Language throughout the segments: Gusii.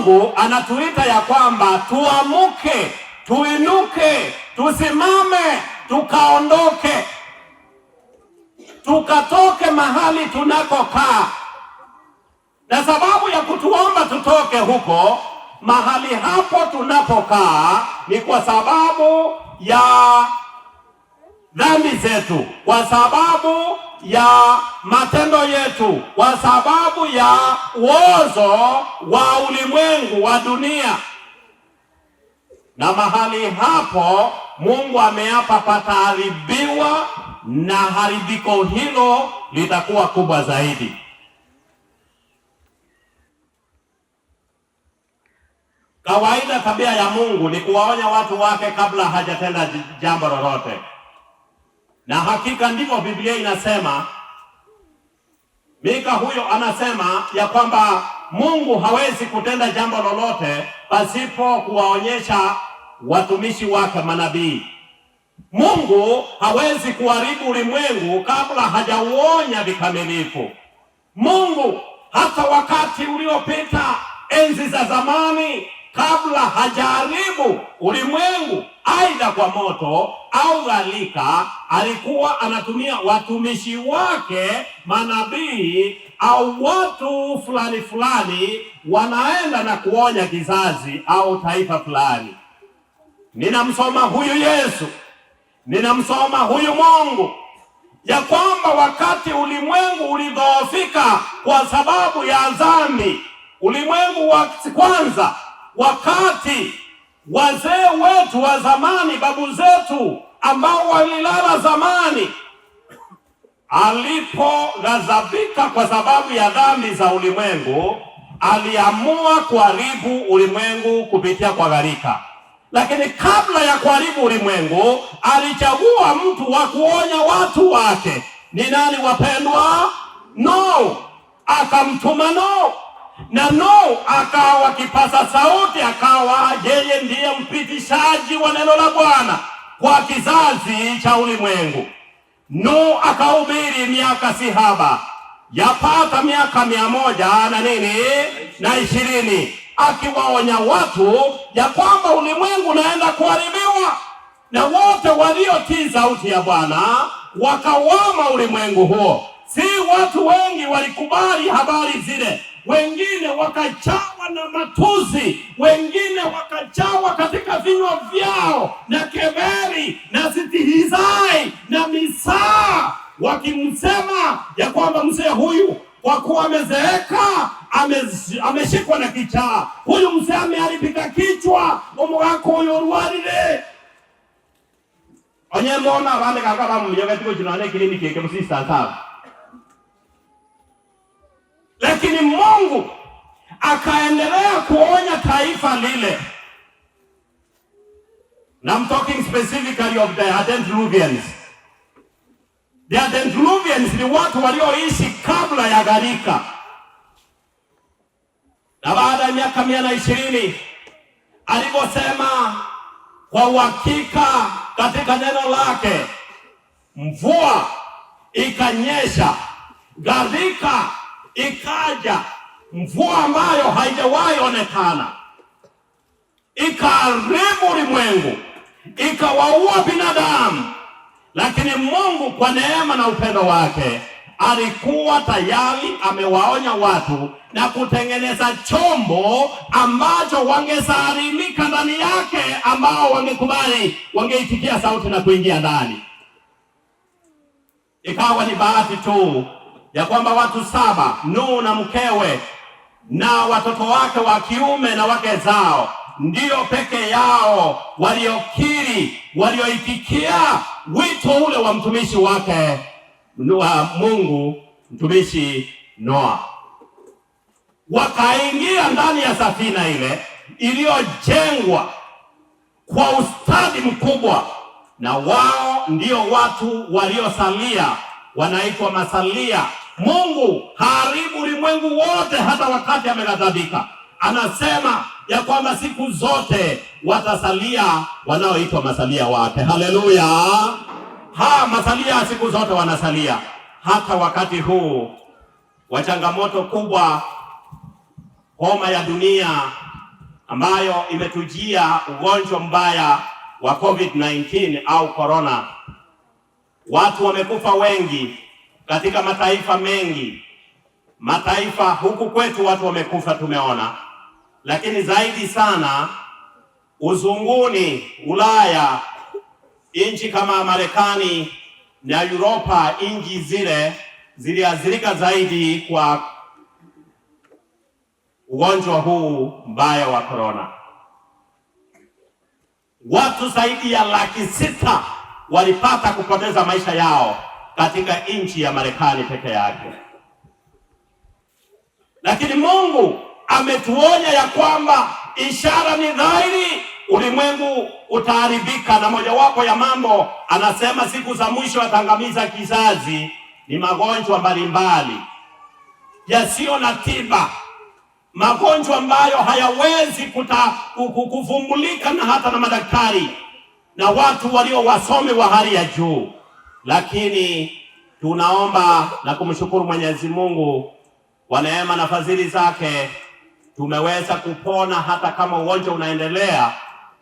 Mungu anatuita ya kwamba tuamuke, tuinuke, tusimame, tukaondoke, tukatoke mahali tunakokaa. Na sababu ya kutuomba tutoke huko mahali hapo tunapokaa ni kwa sababu ya dhambi zetu, kwa sababu ya matendo yetu, kwa sababu ya uozo wa ulimwengu wa dunia. Na mahali hapo Mungu ameapa pataharibiwa, na haribiko hilo litakuwa kubwa zaidi. Kawaida tabia ya Mungu ni kuwaonya watu wake kabla hajatenda jambo lolote, na hakika ndivyo Biblia inasema. Mika huyo anasema ya kwamba Mungu hawezi kutenda jambo lolote pasipo kuwaonyesha watumishi wake manabii. Mungu hawezi kuharibu ulimwengu kabla hajauonya vikamilifu. Mungu hata wakati uliopita, enzi za zamani, kabla hajaharibu ulimwengu aidha kwa moto au gharika, alikuwa anatumia watumishi wake manabii au watu fulani fulani, wanaenda na kuonya kizazi au taifa fulani. Ninamsoma huyu Yesu, ninamsoma huyu Mungu ya kwamba wakati ulimwengu ulidhoofika kwa sababu ya dhambi, ulimwengu wa kwanza, wakati wazee wetu wa zamani, babu zetu ambao walilala zamani, alipoghadhabika kwa sababu ya dhambi za ulimwengu, aliamua kuharibu ulimwengu kupitia kwa gharika. Lakini kabla ya kuharibu ulimwengu, alichagua mtu wa kuonya watu wake. Ni nani wapendwa? No, akamtuma Nuhu na Nuhu akawa kipaza sauti, akawa yeye ndiye mpitishaji wa neno la Bwana kwa kizazi cha ulimwengu. Nuhu akahubiri miaka sihaba, yapata miaka 100 na nini na 20, akiwaonya watu ya kwamba ulimwengu unaenda kuharibiwa, na wote waliotii sauti ya Bwana wakawama ulimwengu huo. Si watu wengi walikubali habari zile, wengine wakajawa na matusi, wengine wakajawa katika vinywa vyao na keberi na sitihizai na misaa, wakimsema ya kwamba mzee huyu kwa kuwa amezeeka, ameshikwa na kichaa, huyu mzee ameharibika kichwa, omogaka oyo orwarire. Onye mona abande kaka bamuminyogeti gochia nonya ekiriniki eke mosista nsaba. Lakini Mungu akaendelea kuonya taifa lile. Na I'm talking specifically of the Antediluvians. The Antediluvians ni watu walioishi kabla ya gharika. Na baada ya miaka 120 aliposema kwa uhakika katika neno lake, mvua ikanyesha, gharika ikaja, mvua ambayo haijawahi onekana, ikaharibu ulimwengu, ikawaua binadamu. Lakini Mungu kwa neema na upendo wake alikuwa tayari amewaonya watu na kutengeneza chombo ambacho wangesalimika ndani yake, ambao wangekubali, wangeitikia sauti na kuingia ndani. Ikawa ni bahati tu ya kwamba watu 7, Nuhu na mkewe na watoto wake wa kiume na wake zao, ndio peke yao waliokiri, walioitikia wito ule wa mtumishi wake wa Mungu, mtumishi Noa. Wakaingia ndani ya safina ile iliyojengwa kwa ustadi mkubwa, na wao ndio watu waliosalia, wanaitwa masalia. Mungu haribu ulimwengu wote hata wakati ameghadhabika. Anasema ya kwamba siku zote watasalia wanaoitwa masalia wake. Haleluya! Ha, masalia siku zote wanasalia, hata wakati huu wa changamoto kubwa, homa ya dunia, ambayo imetujia ugonjwa mbaya wa COVID-19 au corona. Watu wamekufa wengi katika mataifa mengi, mataifa huku kwetu watu wamekufa, tumeona, lakini zaidi sana uzunguni, Ulaya, nchi kama Marekani na Europa, nchi zile ziliathirika zaidi kwa ugonjwa huu mbaya wa korona. Watu zaidi ya 600,000 walipata kupoteza maisha yao katika nchi ya Marekani peke yake. Lakini Mungu ametuonya ya kwamba ishara ni dhahiri, ulimwengu utaharibika, na mojawapo ya mambo anasema siku za mwisho atangamiza kizazi ni magonjwa mbalimbali yasiyo na tiba, magonjwa ambayo hayawezi kuvumbulika na hata na madaktari na watu walio wasomi wa hali ya juu. Lakini tunaomba na kumshukuru Mwenyezi Mungu kwa neema na fadhili zake tumeweza kupona, hata kama ugonjwa unaendelea.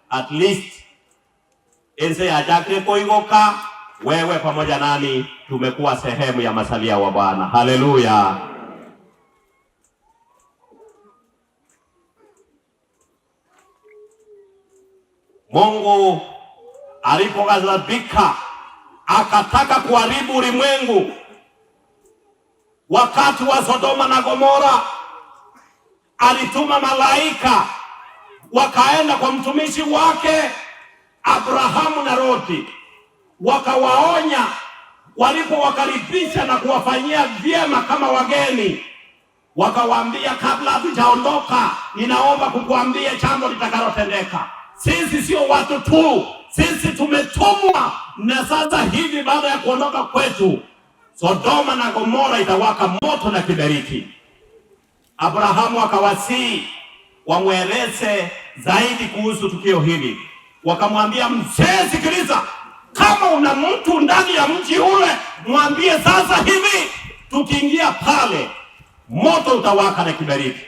At least ense yachakire koigoka, wewe pamoja nami tumekuwa sehemu ya masalia wa Bwana. Haleluya! Mungu alipoghadhibika akataka kuharibu ulimwengu wakati wa Sodoma na Gomora, alituma malaika wakaenda kwa mtumishi wake Abrahamu na Loti, wakawaonya. Walipowakaribisha na kuwafanyia vyema kama wageni, wakawaambia, kabla hatujaondoka, ninaomba kukuambia jambo litakalotendeka. Sisi sio watu tu, sisi tumetumwa, na sasa hivi baada ya kuondoka kwetu, Sodoma na Gomora itawaka moto na kiberiti. Abrahamu akawasihi wamweleze zaidi kuhusu tukio hili. Wakamwambia, mzee, sikiliza, kama una mtu ndani ya mji ule mwambie sasa hivi, tukiingia pale moto utawaka na kiberiti.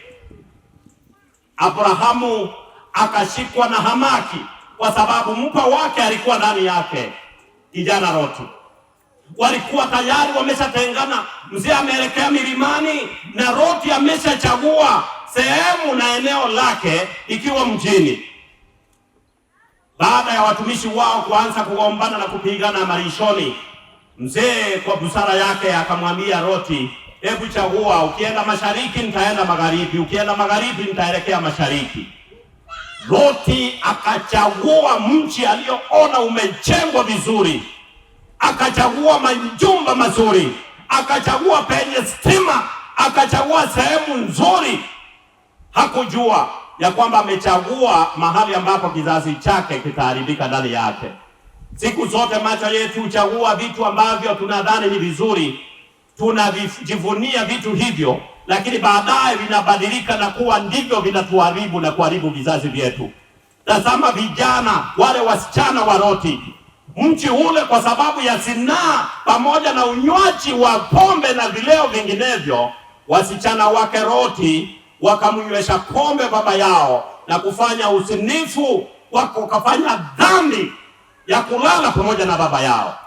Abrahamu akashikwa na hamaki kwa sababu mpa wake alikuwa ndani yake, kijana Loti. Walikuwa tayari wameshatengana, mzee ameelekea milimani na Loti ameshachagua sehemu na eneo lake ikiwa mjini. Baada ya watumishi wao kuanza kugombana na kupigana malishoni, mzee kwa busara yake akamwambia Loti, hebu chagua, ukienda mashariki nitaenda magharibi, ukienda magharibi nitaelekea mashariki. Loti akachagua mji aliyoona umejengwa vizuri, akachagua majumba mazuri, akachagua penye stima, akachagua sehemu nzuri. Hakujua ya kwamba amechagua mahali ambapo kizazi chake kitaharibika ndani yake. Siku zote macho yetu huchagua vitu ambavyo tunadhani ni vizuri, tunajivunia vitu hivyo, lakini baadaye vinabadilika na kuwa ndivyo vinatuharibu na kuharibu vizazi vyetu. Tazama vijana wale wasichana wa Loti, mji ule kwa sababu ya zinaa pamoja na unywaji wa pombe na vileo vinginevyo, wasichana wake Loti wakamnywesha pombe baba yao na kufanya usinifu, wakafanya dhambi ya kulala pamoja na baba yao.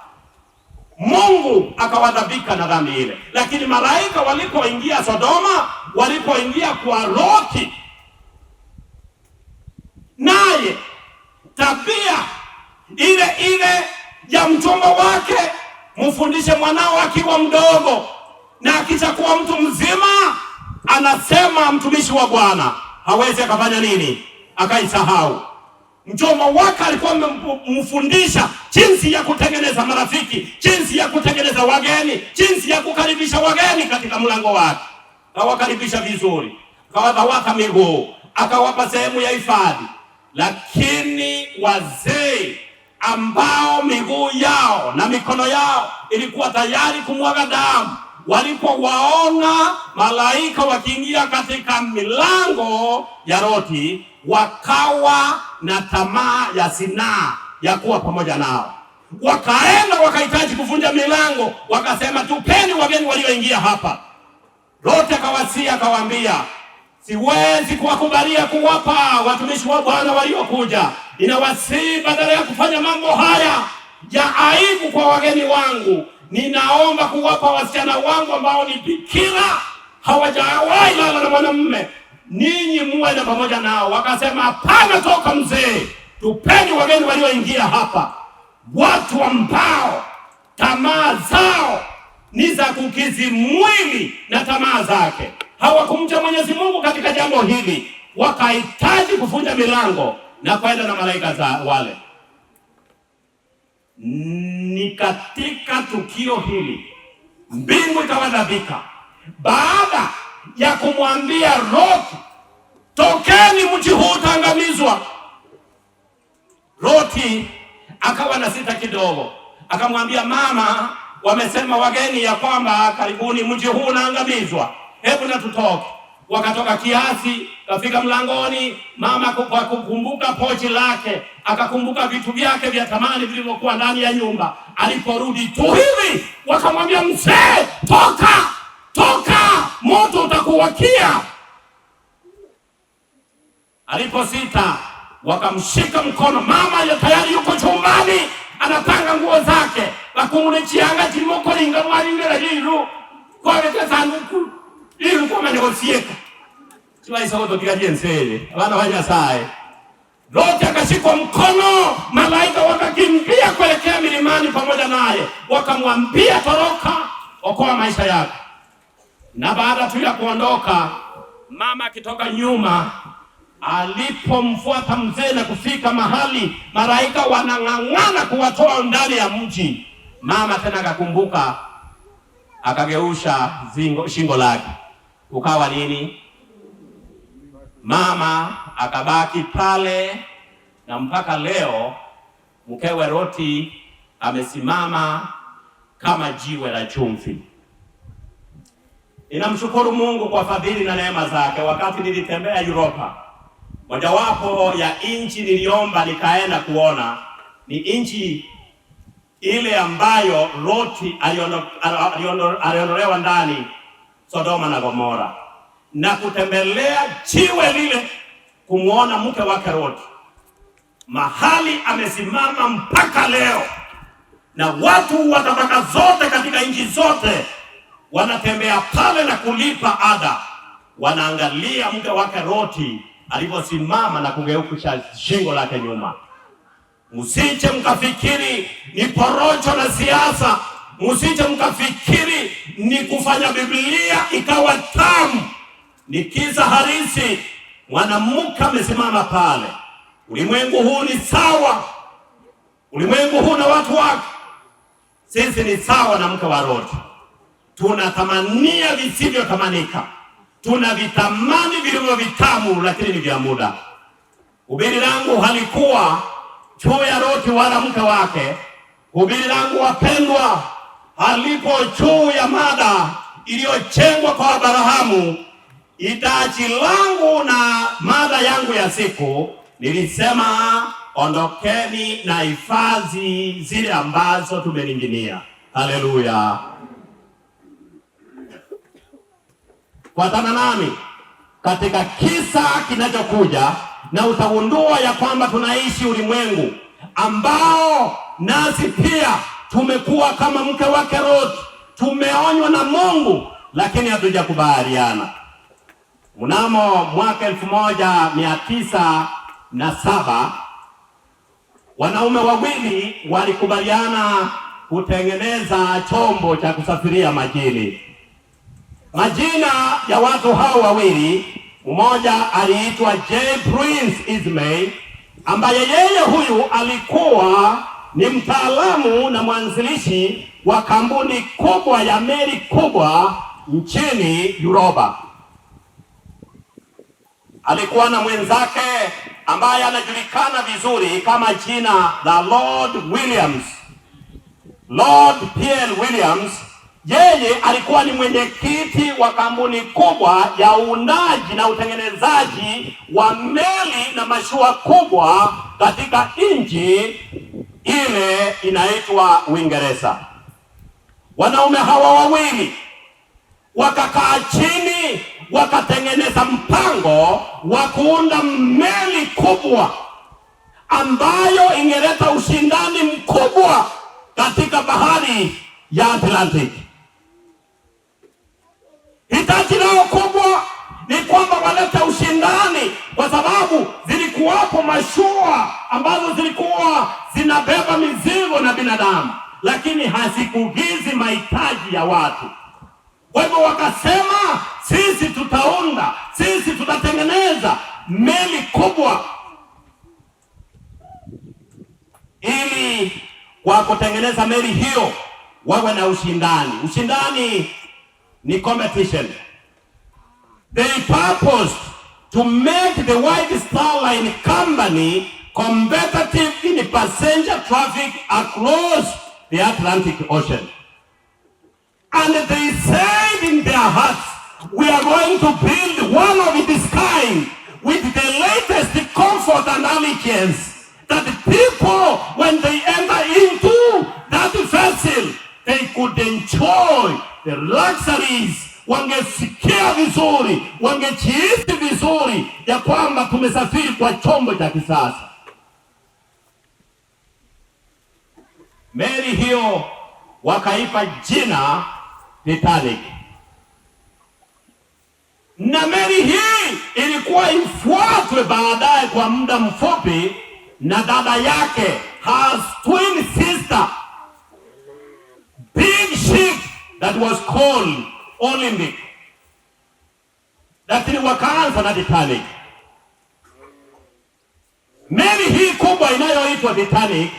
Mungu akawadhabika na dhambi ile. Lakini malaika walipoingia Sodoma, walipoingia kwa Loti, naye tabia ile ile ya mchumba wake, mfundishe mwanao akiwa mdogo, na akishakuwa mtu mzima, anasema mtumishi wa Bwana hawezi akafanya nini? Akaisahau. Mchumba wake alikuwa amemfundisha jinsi ya kutengeneza marafiki, jinsi ya kutengeneza wageni, jinsi ya kukaribisha wageni katika mlango wake. Akawakaribisha vizuri, akawatawaka miguu, akawapa sehemu ya hifadhi. Lakini wazee ambao miguu yao na mikono yao ilikuwa tayari kumwaga damu, walipowaona malaika wakiingia katika milango ya Loti, wakawa na tamaa ya zinaa ya kuwa pamoja nao. Wakaenda wakahitaji kuvunja milango, wakasema tupeni wageni walioingia hapa. Loti akawasia akawaambia, Siwezi kuwakubalia kuwapa watumishi wa Bwana waliokuja. Ninawasihi badala ya kufanya mambo haya ya aibu kwa wageni wangu, ninaomba kuwapa wasichana wangu ambao ni bikira, hawajawahi lala na mwanamume, ninyi muwe na pamoja nao. Wakasema, hapana, toka mzee, tupeni wageni walioingia hapa, watu ambao tamaa zao ni za kukizi mwili na tamaa zake. Hawakumcha Mwenyezi Mungu katika jambo hili, wakahitaji kuvunja milango na kwenda na malaika za wale. Ni katika tukio hili mbingu ikawadhabika baada ya kumwambia Loti, tokeni, mji huu utaangamizwa. Loti akawa na sita kidogo, akamwambia mama, wamesema wageni ya kwamba karibuni mji huu unaangamizwa, hebu na tutoke. Wakatoka kiasi, kafika mlangoni, mama kwa kukumbuka pochi lake akakumbuka vitu vyake vya thamani vilivyokuwa ndani ya nyumba. Aliporudi tu hivi, wakamwambia mzee, toka toka, moto utakuwakia. Aliposita wakamshika mkono, mama ya tayari yuko chumbani anapanga nguo zake, bakumune chianga chilimokolinga mwalingela lilu kwabeka sanduku lilu kwamanya gosieka chiwaisokototika jensele abana ba Nyasaye. Loti akashikwa mkono, malaika wakakimbia kuelekea milimani pamoja naye, wakamwambia toroka, okoa maisha yako. Na baada tu ya kuondoka, mama akitoka nyuma alipomfuata mzee na kufika mahali malaika wanang'ang'ana kuwatoa ndani ya mji, mama tena akakumbuka, akageusha zingo, shingo lake ukawa nini? Mama akabaki pale, na mpaka leo mkewe Loti amesimama kama jiwe la chumvi. Ninamshukuru Mungu kwa fadhili na neema zake. Wakati nilitembea Europa, mojawapo ya nchi niliomba nikaenda kuona ni nchi ile ambayo Loti aliondolewa ndani Sodoma na Gomora, na kutembelea jiwe lile kumwona mke wake Loti mahali amesimama mpaka leo, na watu wa tabaka zote katika nchi zote wanatembea pale na kulipa ada, wanaangalia mke wake Loti alivyosimama na kugeukusha shingo lake nyuma. Msije mkafikiri ni porojo na siasa, msije mkafikiri ni kufanya Biblia ikawa tamu. Ni kisa halisi. Mwanamke amesimama pale. Ulimwengu huu ni sawa, ulimwengu huu na watu wake. Sisi ni sawa na mke wa Loti, tunatamania visivyotamanika, tunavitamani vilivyo vitamu, lakini ni vya muda. Hubiri langu halikuwa juu ya Loti wala mke wake. Hubiri langu wapendwa, halipo juu ya mada iliyojengwa kwa Abrahamu. Itaji langu na mada yangu ya siku nilisema, ondokeni na hifadhi zile ambazo tumeninginia. Haleluya! Fuatana nami katika kisa kinachokuja na utagundua ya kwamba tunaishi ulimwengu ambao nasi pia tumekuwa kama mke wake Loti, tumeonywa na Mungu lakini hatujakubaliana. Mnamo mwaka 1907 wanaume wawili walikubaliana kutengeneza chombo cha kusafiria majini. Majina ya watu hao wawili, mmoja aliitwa J. Prince Ismay ambaye yeye huyu alikuwa ni mtaalamu na mwanzilishi wa kampuni kubwa ya meli kubwa nchini Uropa. Alikuwa na mwenzake ambaye anajulikana vizuri kama jina la Lord Williams, Lord P.L. Williams. Yeye alikuwa ni mwenyekiti wa kampuni kubwa ya uundaji na utengenezaji wa meli na mashua kubwa katika nchi ile inaitwa Uingereza. Wanaume hawa wawili Wakakaa chini wakatengeneza mpango wa kuunda meli kubwa ambayo ingeleta ushindani mkubwa katika bahari ya Atlantic. Hitaji lao kubwa ni kwamba walete ushindani, kwa sababu zilikuwapo mashua ambazo zilikuwa zinabeba mizigo na binadamu, lakini hazikukidhi mahitaji ya watu. Kwa hivyo wakasema, sisi tutaunda, sisi tutatengeneza meli kubwa, ili kwa kutengeneza meli hiyo wawe na ushindani. Ushindani ni competition. They purposed to make the White Star Line Company competitive in passenger traffic across the Atlantic Ocean. And they said in their hearts, we are going to build one of this kind with the latest comfort and elegance that people, when they enter into that vessel, they could enjoy the luxuries, wangesikia vizuri, wangejihisi vizuri ya kwamba tumesafiri kwa chombo cha kisasa. Meli hiyo wakaipa jina Titanic, na meli hii ilikuwa ifuatwe baadaye kwa muda mfupi na dada yake, her twin sister, big ship that was called Olympic, lakini wakaanza na Titanic. Meli hii kubwa inayoitwa Titanic,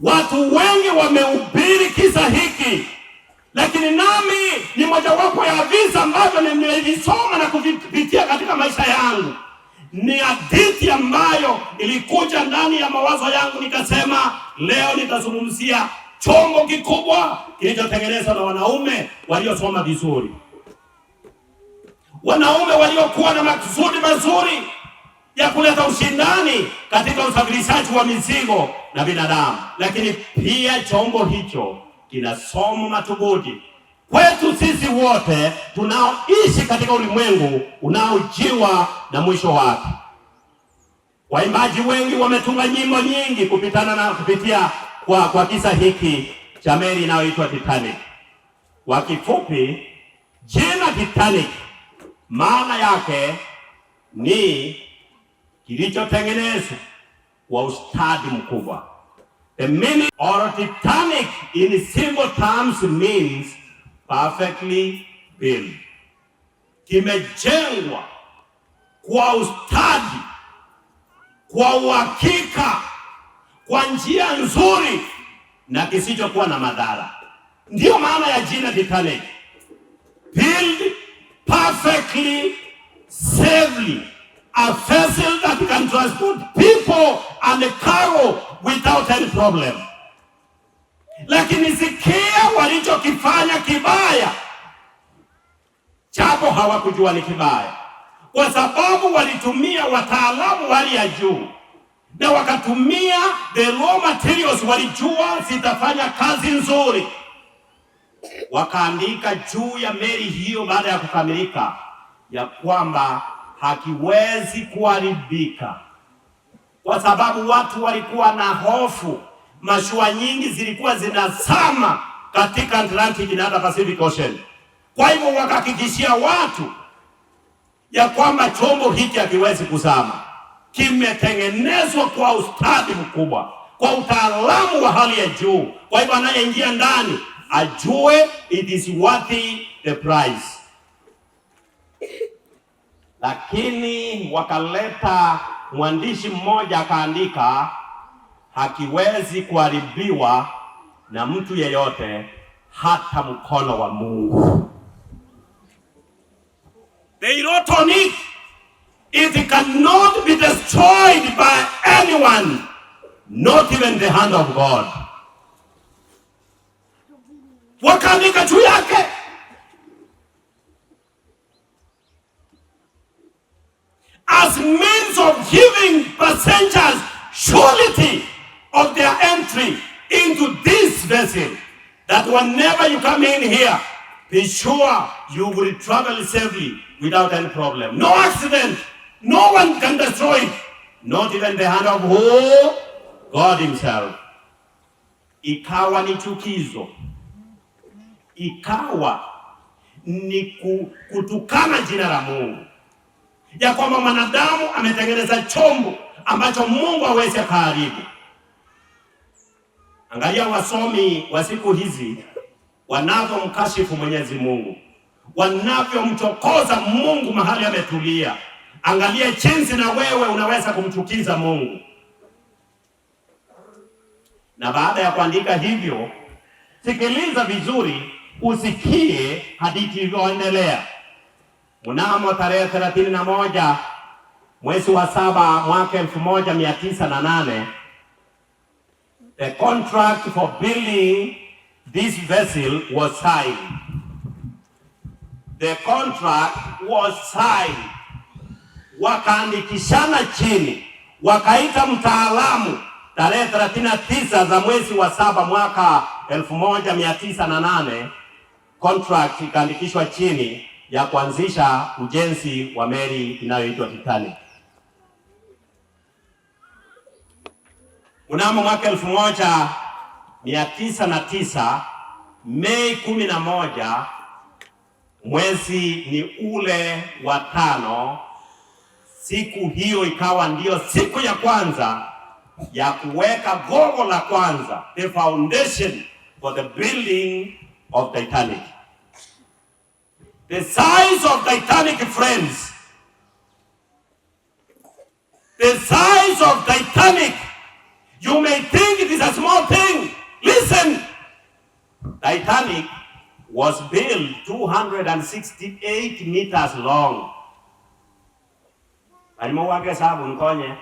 watu wengi wamehubiri kisa hiki, lakini nami ni mojawapo ya visa ambavyo nimevisoma na kuvipitia katika maisha yangu. Ni hadithi ambayo ilikuja ndani ya mawazo yangu, nikasema leo nitazungumzia chombo kikubwa kilichotengenezwa na wanaume waliosoma vizuri, wanaume waliokuwa na makusudi mazuri ya kuleta ushindani katika usafirishaji wa mizigo na binadamu. Lakini pia chombo hicho kina somo madhubuti kwetu sisi wote tunaoishi katika ulimwengu unaojiwa na mwisho wake. Waimbaji wengi wametunga nyimbo nyingi kupitana na kupitia kwa kisa hiki cha meli inayoitwa Titanic. Kwa kifupi, jina Titanic maana yake ni kilichotengenezwa kwa ustadi mkubwa. The meaning or Titanic in simple terms means perfectly built. Kimejengwa kwa ustadi, kwa uhakika, kwa njia nzuri na kisichokuwa na madhara. Ndiyo maana ya jina Titanic. Build perfectly safely, a vessel that can transport people and cargo without any problem. Lakini sikia walichokifanya kibaya, japo hawakujua ni kibaya, kwa sababu walitumia wataalamu hali ya juu na wakatumia the raw materials, walijua zitafanya kazi nzuri. Wakaandika juu ya meli hiyo baada ya kukamilika ya kwamba hakiwezi kuharibika, kwa sababu watu walikuwa na hofu. Mashua nyingi zilikuwa zinazama katika Atlantic na hata Pacific Ocean. Kwa hivyo wakahakikishia watu ya kwamba chombo hiki hakiwezi kuzama, kimetengenezwa kwa ustadi mkubwa, kwa utaalamu wa hali ya juu. Kwa hivyo anayeingia ndani ajue it is worthy the price. Lakini wakaleta mwandishi mmoja akaandika, hakiwezi kuharibiwa na mtu yeyote, hata mkono wa Mungu. They wrote on it, it cannot be destroyed by anyone, not even the hand of God. Wakaandika juu yake. As means of giving passengers surety of their entry into this vessel, that whenever you come in here, Be sure you will travel safely without any problem. No accident, no one can destroy it, not even the hand of who? God himself. Ikawa ni chukizo, ikawa ni kutukana jina la Mungu, ya kwamba mwanadamu ametengeneza chombo ambacho Mungu hawezi akaharibu. Angalia wasomi wa siku hizi wanavyomkashifu Mwenyezi Mungu, wanavyomchokoza Mungu mahali ametulia. Angalia jinsi na wewe unaweza kumchukiza Mungu. Na baada ya kuandika hivyo, sikiliza vizuri, usikie hadithi ilivyoendelea. Mnamo tarehe 31 mwezi wa saba mwaka 1908 the contract for building this vessel was signed. The contract was signed. Wakaandikishana chini, wakaita mtaalamu tarehe 39 za mwezi wa saba mwaka 1908 contract ikaandikishwa chini ya kuanzisha ujenzi wa meli inayoitwa Titanic. Mnamo mwaka 1909 Mei 11, mwezi ni ule wa tano, siku hiyo ikawa ndiyo siku ya kwanza ya kuweka gogo la kwanza, the foundation for the building of Titanic. The size of Titanic, friends, the size of Titanic, you may think it is a small thing. Listen, Titanic was built 268 meters long. Alimo wake sabu nkonye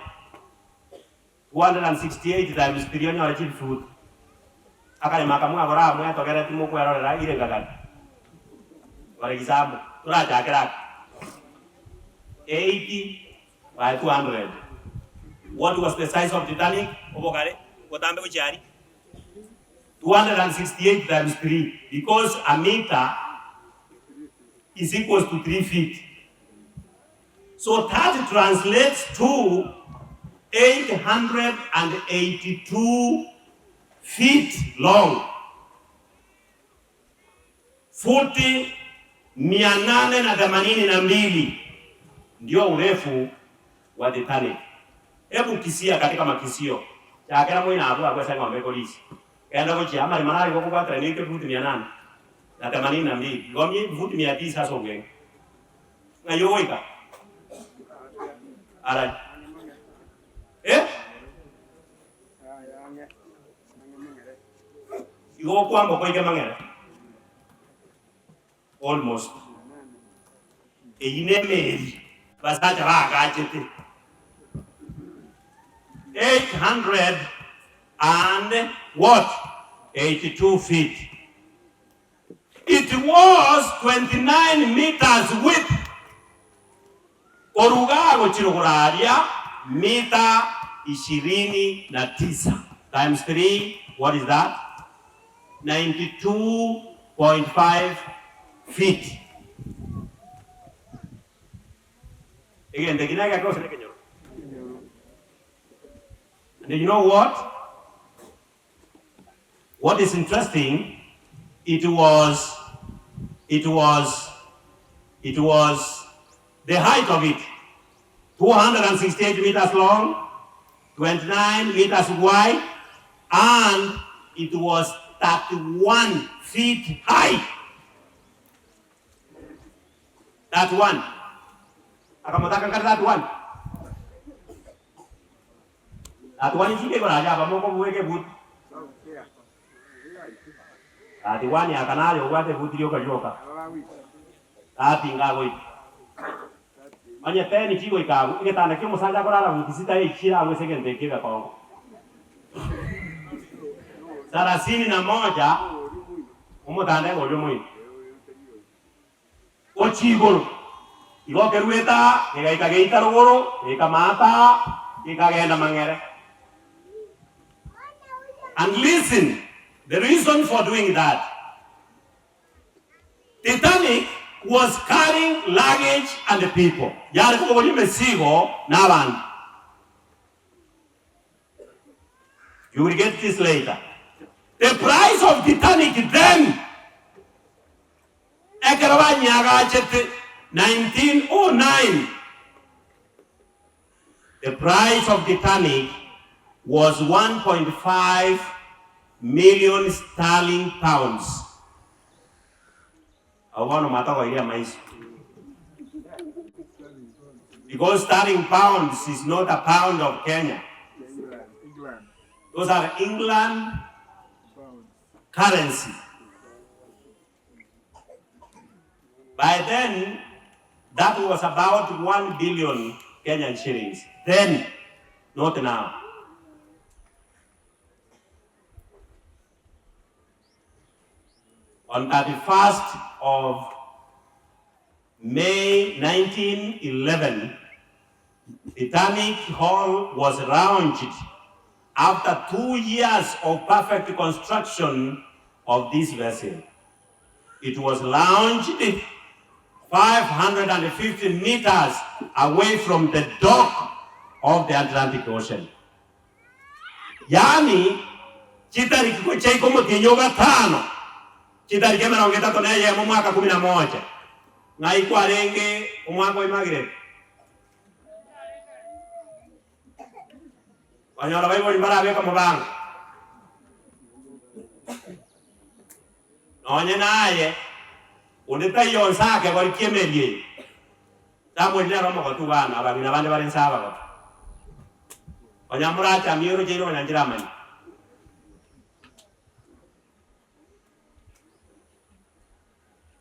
268 times 3 onyore chifoot akarema kamwe agora amwe atogere timokwerorera ire ngagati. For example, turachakera ake 80 by 200. What was the size of Titanic? Obogare botambe gochia aria 268 times 3 because a meter is equals to 3 feet. So that translates to 882 feet long. Futi 882 ndio urefu wa Titanic. Hebu kisia katika makisio chakera moina abwo agwesa ng'ombe ekorisia genda gochia amaremo nare gokobwatera neke futi 882 igo futi 900 ase obweng'e ng'ai ogoika arari eh? Igo okwamboka oike mang'ere almost. Eyio nemeri basacha baagachete 800 and what? 82 feet. It was 29 meters width. Korwa igaa gochia rogoro aria mita ishirini na tisa times 3 what is that? 92.5 feet. Egento eki negeke gose nekenyoro? And you know what? What is interesting, it was, it was, it was the height of it, 268 meters long, 29 meters wide, and it was 31 feet high. 31. Akamotaka nkare 31. 31 nchike igoro aria abamo okobueka ebuti. 31 aka naye obwate ebuti rioka rioka. 30 ngagoika. Onye 10 chigoika abwo, egetanda kia omosacha akorara buti sita eichire abwo ase egento ekio egekongo. Sarasini na moja omotanda iga oria omoino. Gochia igoro. Igo okeruete aa, kegaika geita rogoro, gekamata aa, gekagenda mang'ere. And listen, the reason for doing that. Titanic was carrying luggage and people, yare kobogoria emesigo na abanto. You will get this later. The price of Titanic then, ekero banyeagachete 1909, the price of Titanic was 1.5 million sterling pounds. Abwo bono mwatogoirie amaiso. Because sterling pounds is not a pound of Kenya. Those are England currency. By then, that was about 1 billion Kenyan shillings. Then, not now. On 31st of May 1911, Titanic Hall was launched after 2 years of perfect construction of this vessel. It was launched 550 meters away from the dock of the Atlantic Ocean. Yaani chitariki gochia ikomotienyi o gatano, chitariki emerongo etato na eyemo omwaka kumi na moja, ng'ai kwarenge omwaka oimagirete? Konyora baibori mbarabeke omobango. Nonye naye, onde taiyo onsi akegori ki'emeeri eye. Samueli nere omogotu bana, abang'ina bande bare inse abagotu. Onye morache amioro chiaino konya nchiramanye.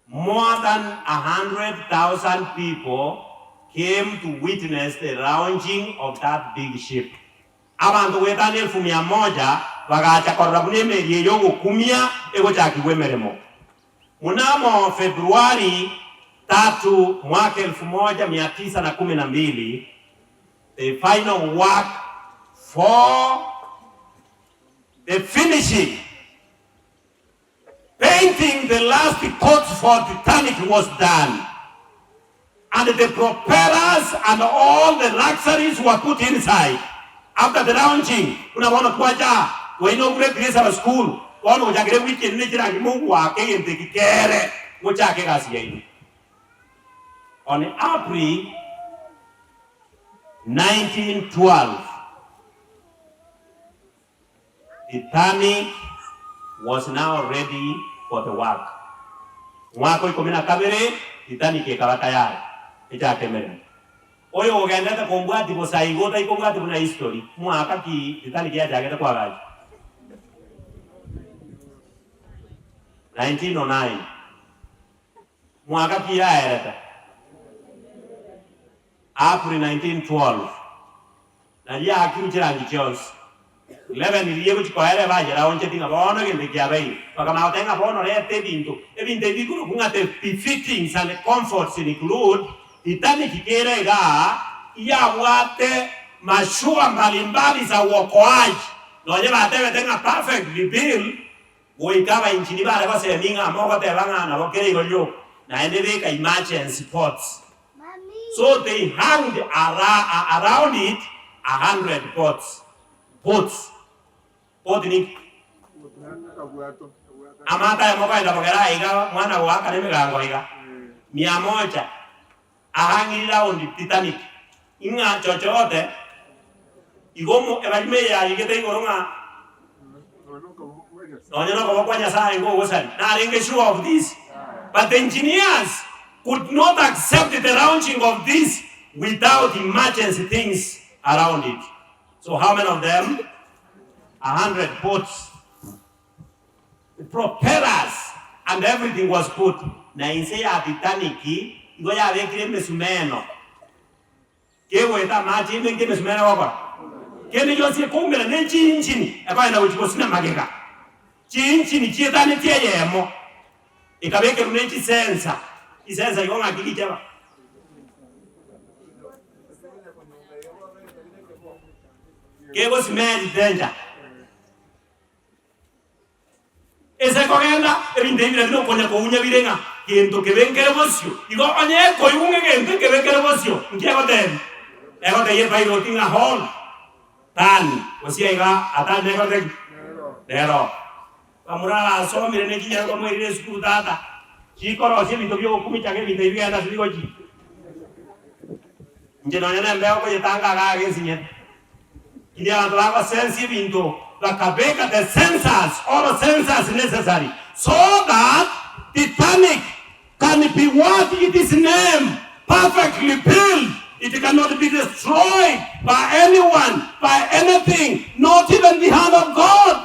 More than 100,000 people came to witness the launching of that big ship. Abanto goetania elfu mia moja bagacha korora buna emeri eye y'ogokumia egochakigwa emeremo. Mnamo Februari tatu mwaka 1912, the final work for the finishing painting the last coat for Titanic was done and the propellers and all the luxuries were put inside after the launching. Buna bono twacha twainaugureti ase abasukuru, bono gochakera ewiki ende ne chirangi mogoaka egento eki kere mochake egasi yaino. On April 1912, Titanic was now ready for the work. Omwaka o ikomi na kabere, Titanic ekaba tayari echake emeremo. Oyo ogendete kombwati bosa igo otaikobwati buna history, mwaka ki Titanic yachagete koagachwa? 1909. Mwaka ki yaerete? April 1912. Na riaakirwe chirangi chionsi. 11 riria egochia koera ebageraoncheti ng'a bono egento kiabeire. Bakamanya goteba ng'a bono reta ebinto, ebinto ebi bikorokwa ng'a the befittings and comforts include, Titanic kere igaa yabwate mashua mbalimbali za uokoaji, nonye batebete ng'a perfectly built, goika abainchini bare gosemia ng'a mogoteba ng'a nabo kere igo rioka, naende beka emergency ports. So they hanged around it a hundred pots. Pots. Pot ninki? Amato aya mokoenda bogera aiga mwana goaka na emegango iga. Mia moja ahang'iri round Titanic. Ing'a chochote igo omo ebarimo eye yarigete igoro ng'a Nonya nokoboko kwa Nyasae ngogosari, narenge sure of this, but the engineers could not accept the launching of this without emergency things around it. So how many of them? A hundred boats, propellers and everything was put. Na inse ya Titanic igo yabekire emesumeno. Kegoeta amache ime nk'emesumeno egokora. Kende gionsi ekoumera ne chinchini ekogenda gochia gosina magega. Chinchini chietanetie eyemo ekabekerwa ne chisensa. Chisensa igo ng'aki gichaba? Kegosimeri danger. Ase kogenda, ebinto ebi bire buna okonya kounya bire ng'a. gento kebe nkere bosio. Igo onye ekoigwa ng'a egento ekebe kere bosio, nki egotebia? Egotebia epilot ng'a hold, turn, gose iga atani nekorete ki? Nero. Bamura abasomire ne chinyaro bamoirire esukuru tata, chikorosia ebinto biogokumichaga ebinto ebi bigenda ase bigochia. Inche nonya nembeo koyetanga iga iga ensinyete. Inwe abanto bagosensia ebinto bakabeka the sensors, all sensors necessary so that Titanic can be worth its name, perfectly built, it cannot be destroyed by anyone, by anything, not even the hand of God.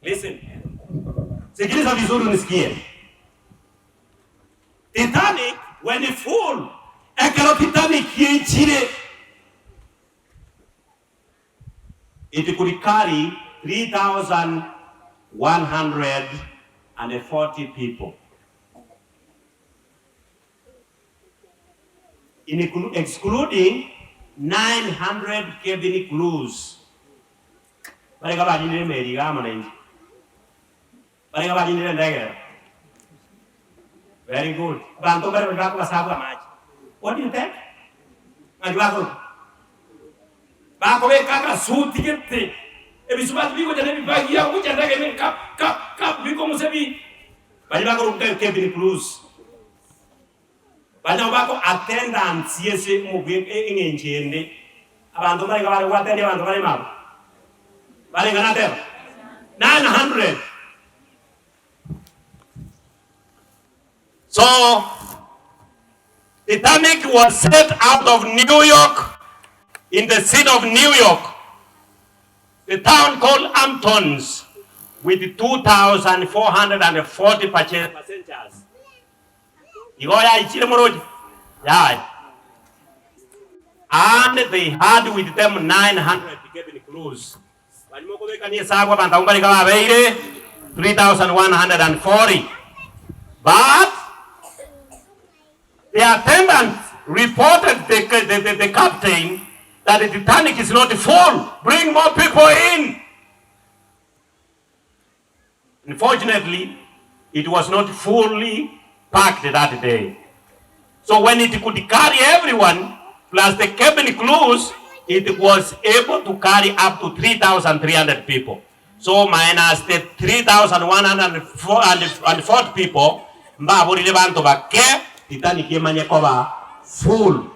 Listen. Sikiliza vizuri unisikie. Titanic when full, ekero Titanic yaichire, it could carry 3,140 people. Excluding 900 cabin crews. Barenge abarinire emeri iga amo nainche. Barenge abarinire endege ero. Very good. Abanto mbare baria bakobasabwa amache. What do you think? Ng'aki bakorokwa? Bakobeka agasuti gete, ebisubati bigocha na ebibagia gocha endege ime kap kap kap bikong'usa ebi baria bakorokwa cabin crews. Baria nabo bako attendants ase omobwe eng'encho ende. Abanto mbarenge bare goattend abanto bare ime abwo? Barenge nateba? 900. So Titanic was set out of New York in the city of New York, the town called Hamptons with 2,440 passengers. Igo yaichire moroche? Yaya. And they had with them 900 cabin crews. Banyuma okobekania esabu abanto abwo mbarenge babeire 3,140. But the attendants reported the, the, the, the captain that the Titanic is not full. Bring more people in. Unfortunately, it was not fully packed that day. So when it could carry everyone plus the cabin crews, it was able to carry up to 3,300 people. So minus the 3,140 people, mbaborire banto bake, Titanic emanye koba full.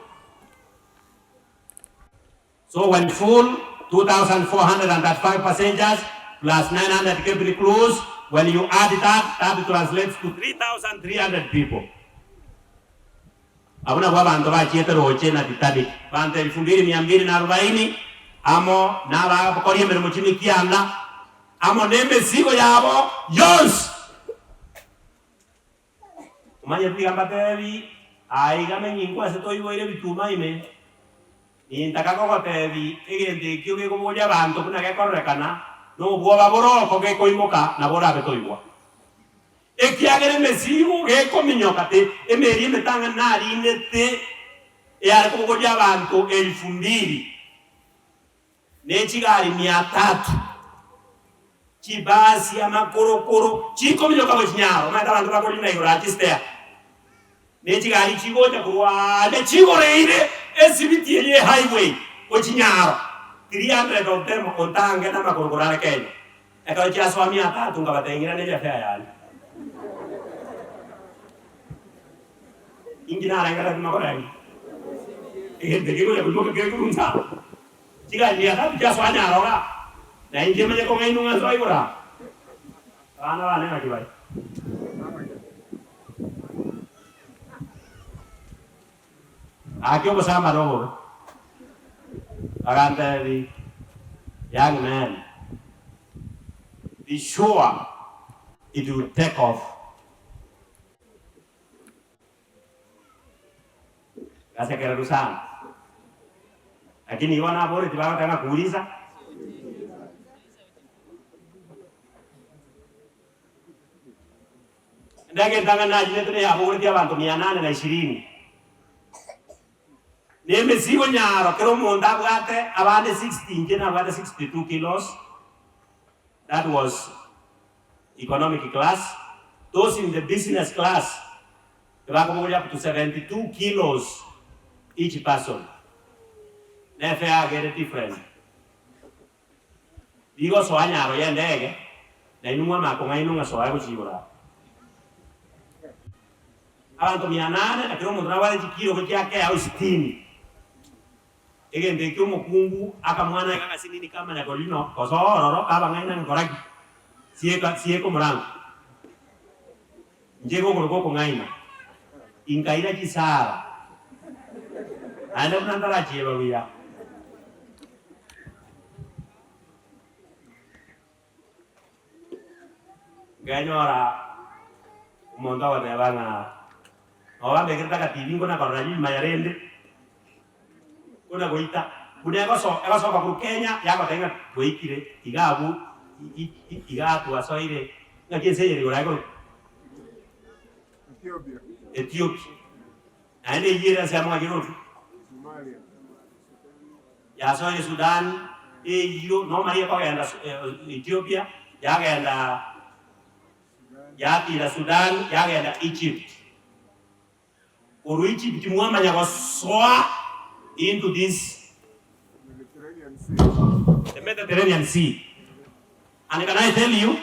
So when full, 2,435 passengers plus 900 cabin crews, when you add that, that translates to 3,300 people. Abwo nabwo abanto bachiete roche na Titanic, banto elfu mbili mia mbili na arubaini, amo nabakori emeremo chimikianda, amo nemesigo yabo yonsi. Omanye tiga mbatebi, Aiga menyinko ase toiboire ebituma ime, nintaka kogotebi egento ekio gekobogoria abanto buna gekororekana, nobwoba bore oko gekoimoka nabo orabe toigwa. Ekiagera emesigo gekominyoka te emeri emetang'ani narinete eyare kobogoria abanto elfu mbili. Ne chigari mia tatu, chibasi, amakorokoro, chikominyoka gochia nyaro, omanyete abanto bakorina igoro aa chistea, ne chigari chigocha korwa aande chigoreire esibiti eye ehighway gochia nyaro, 300 of them ontange namakorokoro are Kenya. Ekero chiasoa mia tatu nkabatebia ng'irane ebiafea yane. Inki narengereretie makore Egento kegocha koimoka kekorunsa. Chigari mia tatu chiasoa nyarora, na inche manye kong'ainwa ng'a nsoe igoro aa. Abana bane ng'aki bare? Gaki obosamba nobobe. Bagantebi, Young man, be sure it will take off. Gasekererwa sana. Lakini igo naboreti bagoteba ng'a kuuliza. Endege entang'ani nachinete neyabogoretie abanto mia nane na ishirini. Nemesigo nyaro kera omonto abwate abande 60 inche nabwate 62 kilos that was economic class those in the business class ebakobogoria up to 72 kilos each person ne fare ere different. Rigosoa nyaro y'endege, na inwe mwamanya kong'ainwa ng'a soa gochia igoro abwo. Abanto mia nane, na kera omonto nabwate chikiro gochia ake ao sitini. Egento ekio omokungu akamwana iga agasinini kamanya korino kosoa ororo kabang'aina nkora ki? Sieka sieka omorango. Inche gokoroka okong'aina, inkaira chisara, naende buna ntarachieba buya. Nkenyora omonto agoteba ng'a nabo bambekerete agatibi nkona korora rimaya rende, nkona goita, buna egoso egosoka korwa Kenya yagotebia ng'a twaikire iga abwo igaa twasoire ng'aki ense eye ere igoro aye korokwa Ethiopia. Ethiopia. Naende eyio ere ensemo ng'aki ekorokwa Somalia. Yasoire Sudan, eyio nomanye ekogenda Ethiopia, yagenda yatira Sudan, yagenda Egypt. Korwa Egypt mwamanya gosoa into this Mediterranean Sea. the Mediterranean Sea. And can I tell you,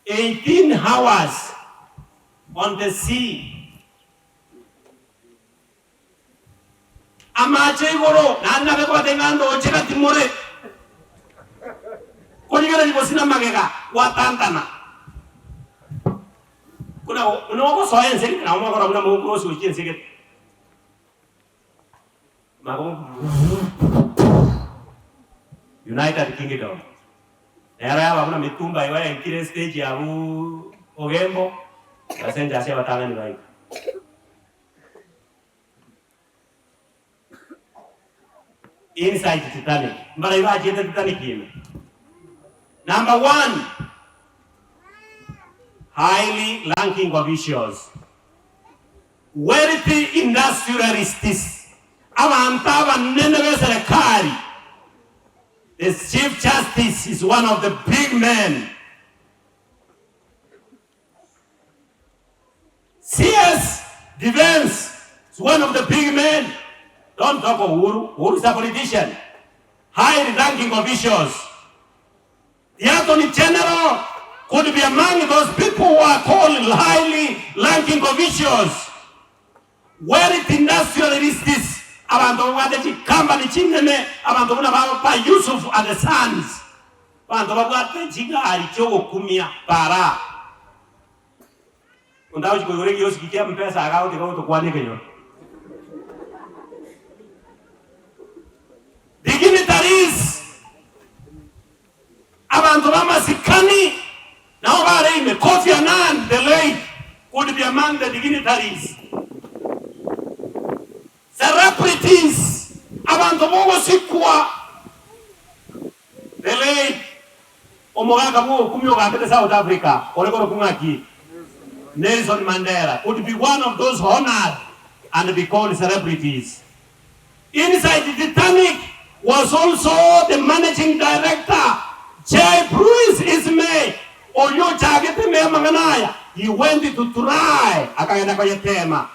18 hours on the sea. Amache igoro, naende nabe kobatebia ng'a ndoche gati more korigereria bosio na magega gwatantana. Buna buna ogosoa ense gete nabo mogokora buna mogocross gochia ense gete. Mago United Kingdom nero yaba buna mitumba igo yaikire estage abwo Ogembo, ase enchasi abatang'ani baika. Inside Titanic. Mbarai bachiete Titanic ime? Number one, highly ranking officials, wealthy industrialists, abanto abanene b'eserekari. The Chief Justice is one of the big men. CS Defence is one of the big men. Don't talk of Uhuru. Uhuru is a politician. High ranking officials. The Attorney General could be among those people who are called highly ranking officials. Wealth industrialists, abanto babwate chikambani chinene, abanto buna ba ba Yusuf and the sons, abanto babwate chigari chiogokumia bara. Onde agochi koigora egiosiki kia mpesa iga agotiga gotokwania ekenyoro. Dignitaries, abanto b'amasikani nao bare ime. Kofi Annan, the late, could be among the dignitaries. Celebrities, abanto b'ogosikwa, the late Omogaka bw'ogokumia ogambete South Africa ore korokwa ng'aki? Nelson Mandela could be one of those honoured and be called celebrities. Inside Titanic was also the managing director J. Bruce Ismay oyio ochagete ime amang'ana aya, he went to try akagenda koyetema.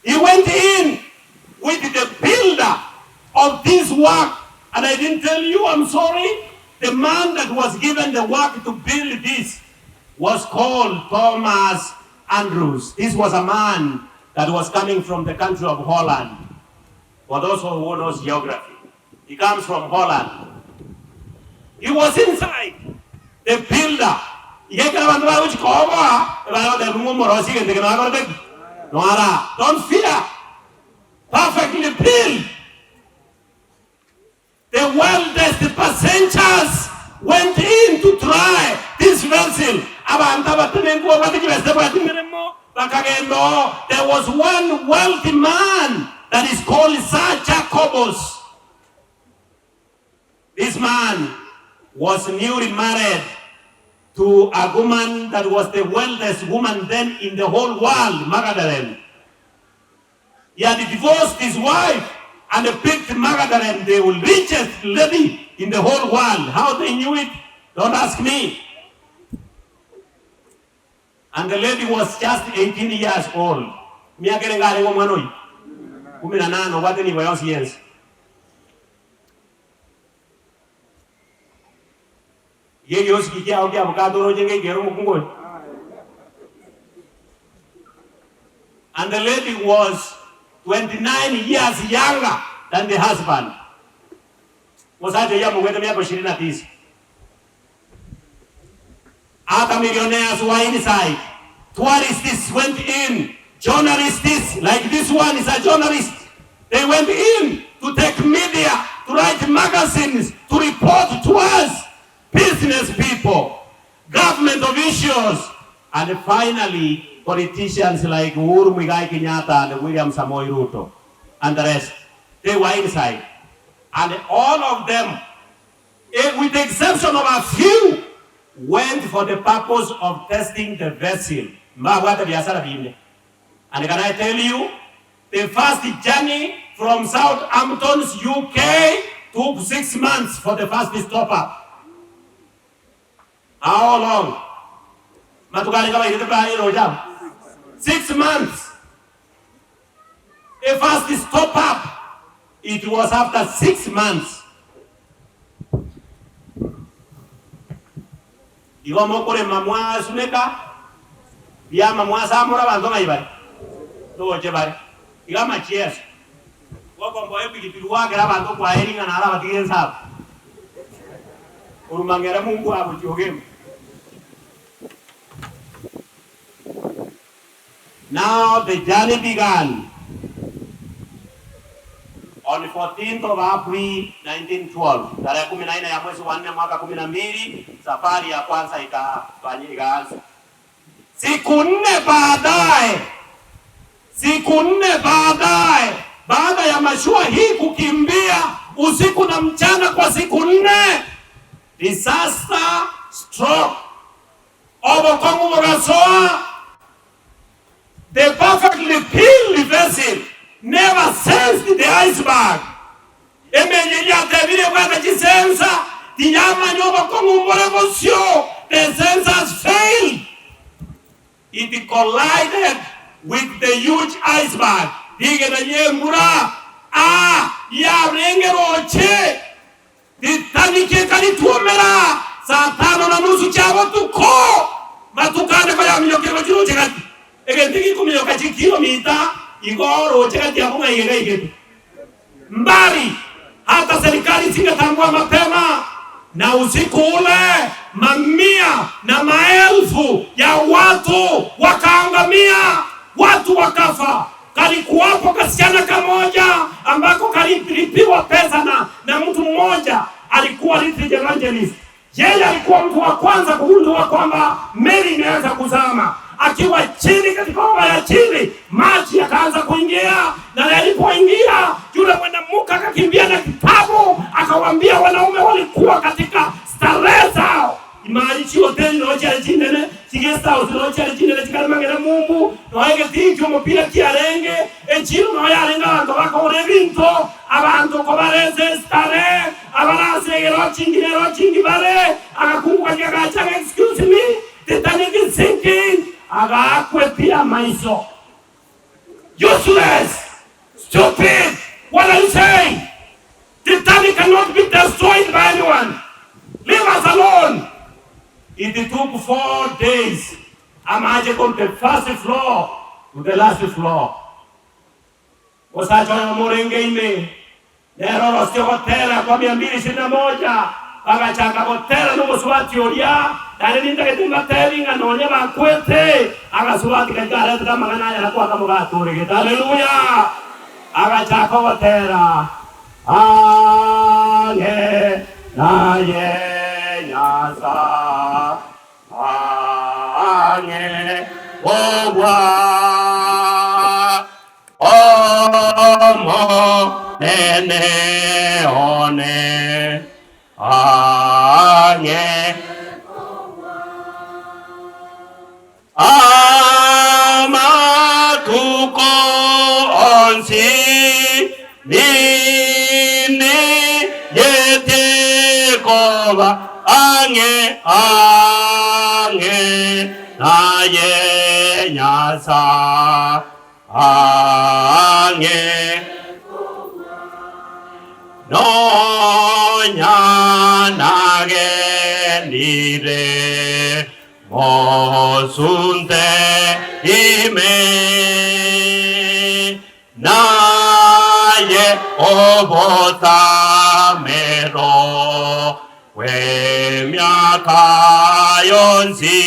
He went in with the builder of this work and I didn't tell you I'm sorry the man that was given the work to build this was called Thomas Andrews. This was a man that was coming from the country of Holland. For those who knows geography. He comes from Holland. He was inside the builder. Iga ekero abanto bare gochia koboa, ebare goteba ng'a omorosi egento eke noakorete ki? Noara. Don't fear. Perfectly built. The wealthiest passengers went in to try this vessel. Abanto abatenenku babwate chibesa tabwati meremo bakagenda oo. There was one wealthy man that is called Sir Jacobus. This man was newly married to a woman that was the wealthiest woman then in the whole world, Magdalene. He had divorced his wife and picked Magdalene, the richest lady in the whole world. How they knew it, don't ask me. And the lady was just 18 years old. Miaka erenge arenge omwana oyio? Kumi na nane, obwate nigo yonsi y'ense. Iga egiosiki kiao kiabokato oroche ngeikere omokungu oyo? And the lady was 29 years younger than the husband. Omosacha oyio amogwete miaka ishirini na tisa. Other millionaires were inside. Tourists went in. Journalists, like this one is a journalist, they went in to take media, to write magazines, to report to us, business people, government officials, and finally politicians like Uhuru Muigai Kenyatta and William Samoei Ruto and the rest. They were inside. And all of them, with the exception of a few, went for the purpose of testing the vessel. Mbabwate biasara binde. And can I tell you, the first journey from Southampton's UK took 6 months for the first top up. How long? Matuko arenge abairete bare roche abo? 6 months. A first top up, it was after 6 months. Igo mokorema mwasuneka, biama mwasamora abanto ng'ai bare? Roche bare. Iga amachieso. Gokomboa epigipigi goakera abanto kwaye ring'ana arabatige ense abwo. Korwa mang'era mumbu agochia ogemba. Now the journey began on 14th of April 1912, tarehe kumi na nne ya mwezi wa nne mwaka kumi na mbili, safari ya kwanza ikaanza. Siku nne baadaye, siku nne baadaye, baada ya mashua hii kukimbia usiku na mchana kwa siku nne, disaster struck. Obokong'u bogasoa, the perfectly peeled vessel never sensed the iceberg. Emeeri eria yatebirie bwate chisensa tiyamanya obokong'u mbore bosio, the sensors failed. It collided with the huge iceberg. Rigena ri'embura aa riarenge roche. Titanic ekarituomera saa tano na nusu chia botuko, matuko ane koyaminyokire gochia roche gati. Egento gekominyoka chikilomita igo roche gati abwo ng'a igega igete. Mbali hata serikali isingetambua mapema, na usiku ule mamia na maelfu ya watu wakaangamia, watu wakafa. Kalikuwapo kasichana kamoja ambako kalilipiwa pesa na, na mtu mmoja alikuwa little evangelist. Yeye alikuwa mtu wa kwanza kugundua kwamba meli imeanza kuzama. Akiwa chini katika ova ya chini, maji yakaanza kuingia, na yalipoingia, yule mwanamke akakimbia na kitabu akawaambia wanaume walikuwa katika starehe zao Imari chihoteli noo chiare chinene, chiguest house noo chiare chinene chikaremang'era mumbu, nonya egetii ki'omopira kiarenge, echiro noo yarenge abanto bakogora ebinto, abanto kobare ase esitare, abare ase egerochi ngi na erochi ngi bare, agakungu karia gagacha ng'a excuse me, Titanic is sinking, agaakwa pi amaiso. Useless! Stupid! What are you saying? Titanic cannot be destroyed by anyone. Leave us alone. It took 4 days. Amache from the first floor to the last floor. Omosacha oyomo orenge ime, nere orosie ogotera kwa mia mbili ishirini na moja, bagachaka gotera nomosubati oria, naende nintagete mbatebi ng'a nonya bakwete, agasubati karia karetete amang'ana aya nakwo akamo gatoregete. Haleluya! Agachaka ogotera, Ang'e naye Nyasae, ang'e kobua Omonene one, ang'e Amatuko onsi. Bonsi ninigetie koba ang'e ang'e naye Nyasae, ang'e nonya nagendire Mosunte ime, naye obotamero bw'emiaka yonsi.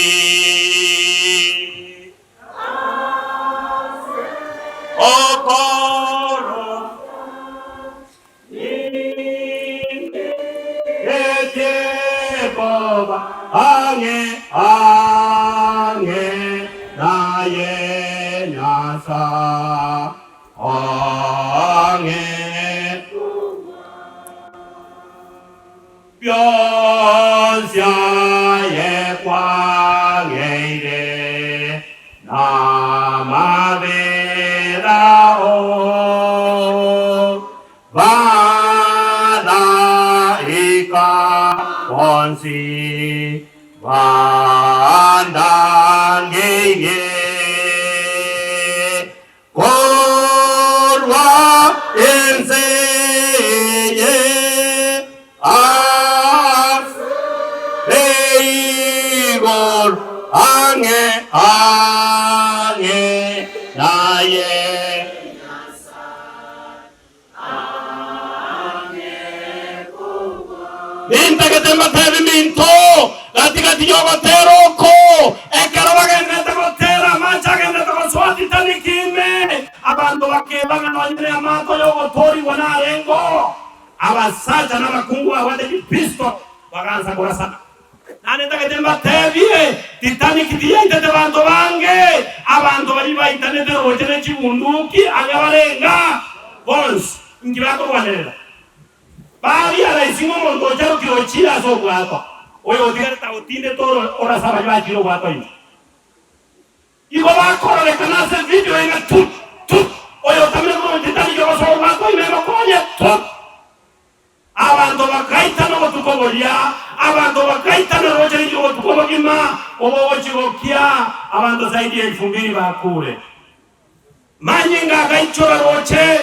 Okoro. Etekoba ang'e ang'e naye Nyasae ang'e bionsi aye kwang'eire Namabera oo Balaika bonsi bandangeirie Korwa ense eye ase igoro ang'e ang'e naye. Nintagete mbatebi minto, gati gati y'ogotera oko, ekero bagenderete gotera, amache agenderete gosoa Titanic ime, abanto bakeba ng'a nonye neamato y'ogotoorigwa narengeo. Abasacha na abakungu babwate chipisto bagansa korasana. Naende ntagete mbatebie, Titanic tiyaitete banto bange, abanto baria baitanete roche ne chibunduki ang'e barenga bonsi, inki bakorwanerera? Baria raisi ng'a omonto ocharokire ochire ase obwato, oyo otigarete agotindete oro ase abaria bachire obwato ime. Igo bakororekana ase evidio ime tut, tut, oyo otamire korwa Titanic ogosoa obwato ime bakonye tut. Abanto bagaitana obotuko boria, abanto bagaitana roche riria obotuko obogima, obogochi gokia, abanto zaidi ya elfu mbili bakure. Manyinga agaichora roche,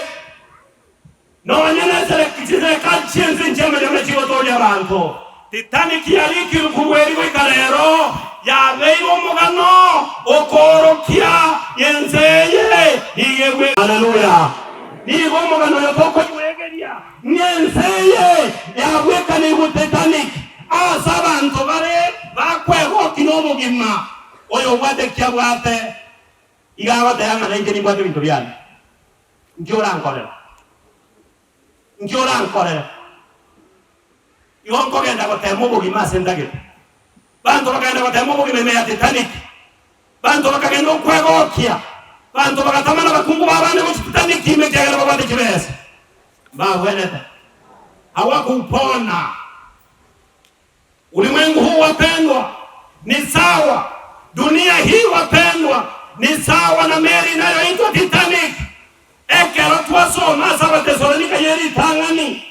nonya ne chiserekari chi'ense nchiamanya buna chigotooria abanto. Titanic yarikirwe korwa erio goika rero, yabeire omogano okoorokia ense eye nigo egwe. Haleluya! Nigo omogano oyo tokoigwegeria ng'a ense eye yabwekanigwe Titanic ase abanto bare bakwegokia nobogima. Oyo obwate eki abwate iga agoteba ng'a nainche nimbwate ebinto biane. Nki orankorere? Nki orankorere? Igo nkogenda gotema obogima ase ntagete. Banto bakagenda gotema obogima ime ya Titanic. Banto bakagenda okwegokia. Banto bagatama nabakungu b'abande gochia Titanic ime ekiagera babwate chibesa. Mbagwenete. Hawakupona. Ulimwengu huu wapendwa, ni sawa, dunia hii wapendwa, ni sawa na meli inayoitwa Titanic. Ekero twasoma ase Abatesalonika ye ritang'ani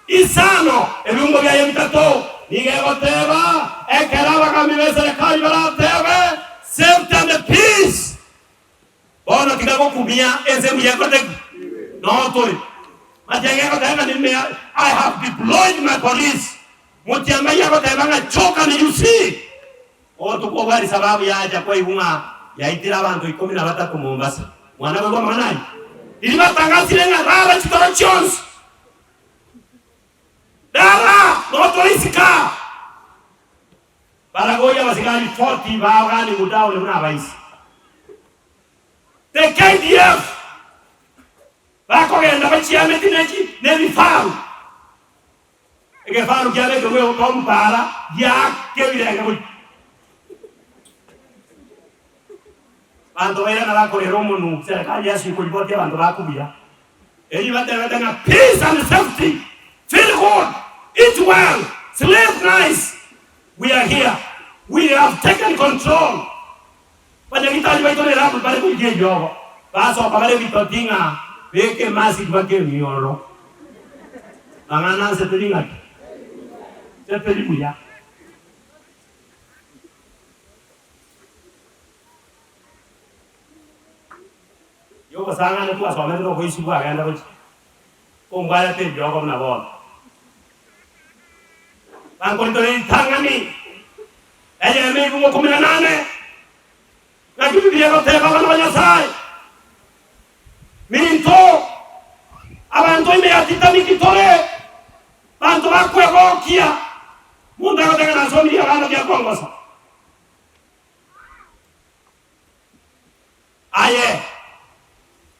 isano ebiungo biaye bitato, nigo egoteba, Ekero abagambi b'eserekari baratebe, Safety and peace, Bono tiga gokumia ense mbuya ekorete ki? Noo tore. Matiang'i agoteba ng'a nime I have deployed my police. Motiang'ai agoteba ng'a choke and you see. Obotuko obwo Alisababu yacha kwaigwa ng'a yaitire abanto ikomi na batato Mombasa. Mwana koigwa amang'ana ayio? Riria batangasire ng'a rara chitoro chionsi. Rara! Noo tore isiko aa. Baragoria abasigari 40 baganigwe down buna abaisi. The KDF bakogenda bachiameti nechi nebifaru. Egefaru kiabekirwe egoka para giake ebirenge goika. Banto bairana bakorera omonu serikali ase koripoti abanto bakubuya. Erio batebete ng'a peace and safety, feel good, eat well, sleep nice, we are here, we have taken control. Banyagitari baito ne Ramu bare korigia eriogo, basoka bare ebitoti ng'a. Beka emask mpaka emioro. Mang'ana ase teri ng'aki? Ase teri buya. Yogosang'ana twasomete noboisi bwagenda gochia kombwarete eriogo buna bono. Bankoritore ritang'ani eyemo ebungo 18, naki Biblia egoteba abana ba Nyasae, Minto, abanto ime ya Titanic tore, banto bakwegokia, monto agoteba nasomirie abana biakongosa. Aye,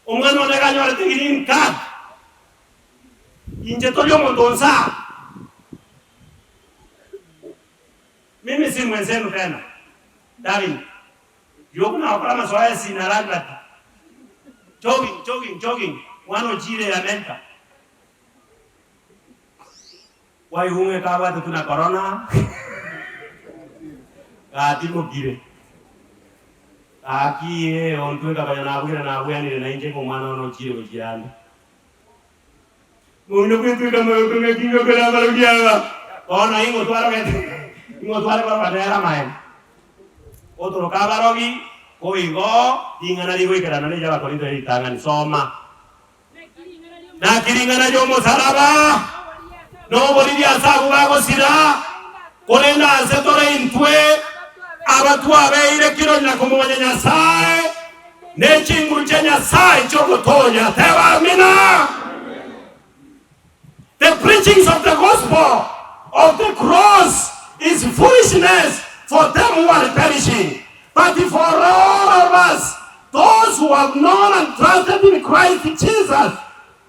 omwana one iga anyorete green card, inche tori omonto o nsaa. Mimi si mwenzenu tena, darling, riogo nagokora amazoezi na landlady, jogging, jogging, jogging, mwana ochiire America. Kwaigwa ng'a ekabwatetwe na korona, gatimokire. Gaki ee, ontweka konya nabwire nabweanire nainche ng'a omwana one ochire gochia ande. Mong'ina bwetweka amagoko ng'aki ngokora amarogi aba. Bono ing'o twarogete, ing'o tware koroka nere amaene. Otoroka abarogi, boigo ring'ana rigoikerana neria Abakorinto ye ritang'ani. Soma. Naki ring'ana ri'omosaraba noboriri ase abwo bagosira, korende ase tore intwe abatwabeire kirori na komomanya Nyasae, ne chinguru chia Nyasae chi'ogotonya. Teba Amina. The preachings of the gospel of the cross is foolishness for them who are perishing, but for all of us those who have known and trusted in Christ Jesus,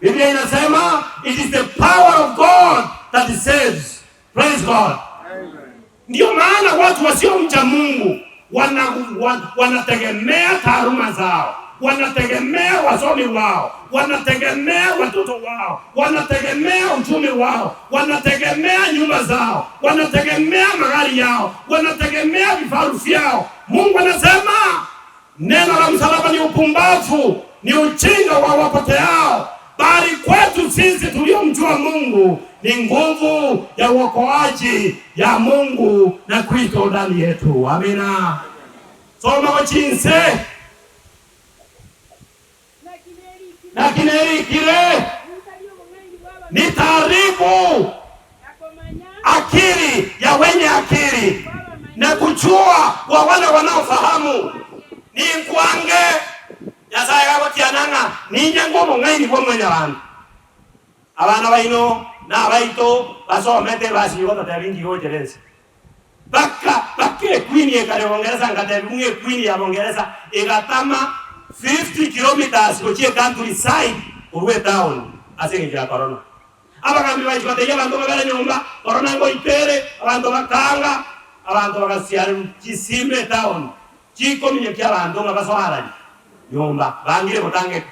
Biblia inasema it is the power of God that saves. Praise God. Ndio maana watu wasiomcha Mungu wana, wanategemea taaluma zao, wanategemea wasomi wao, wanategemea watoto wao, wanategemea uchumi wao, wanategemea nyumba zao, wanategemea magari yao, wanategemea vifaru vyao. Mungu anasema neno la msalaba ni upumbavu, ni ujinga wa wapoteao, bali kwetu sisi tuliomjua Mungu ni nguvu ya uokoaji ya Mungu na Kristo ndani yetu. Amina. Soma gochinse naki nerikire nitaharibu akili ya wenye akili na kujua kwa wale wanaofahamu. Ninkwange Nyasaye gagotiana ng'a ninye ng'obong'aini bwa mwanyabanto. Abana baino na abaito basomete basinye gototebia inki gochera ense. Baka baka equeen ekare bongeresa ngatebia buna equeen ya bongeresa egatama 50 kilometers gochia ecountry side korwa etown ase engencho ya corona. Abagambi baichi batebia abanto babere nyomba corona ngoita ere abanto bakaanga abanto bagasiarerwa chisime etown chikominyokia abanto ng'a basoarani nyomba bangire gotangeka.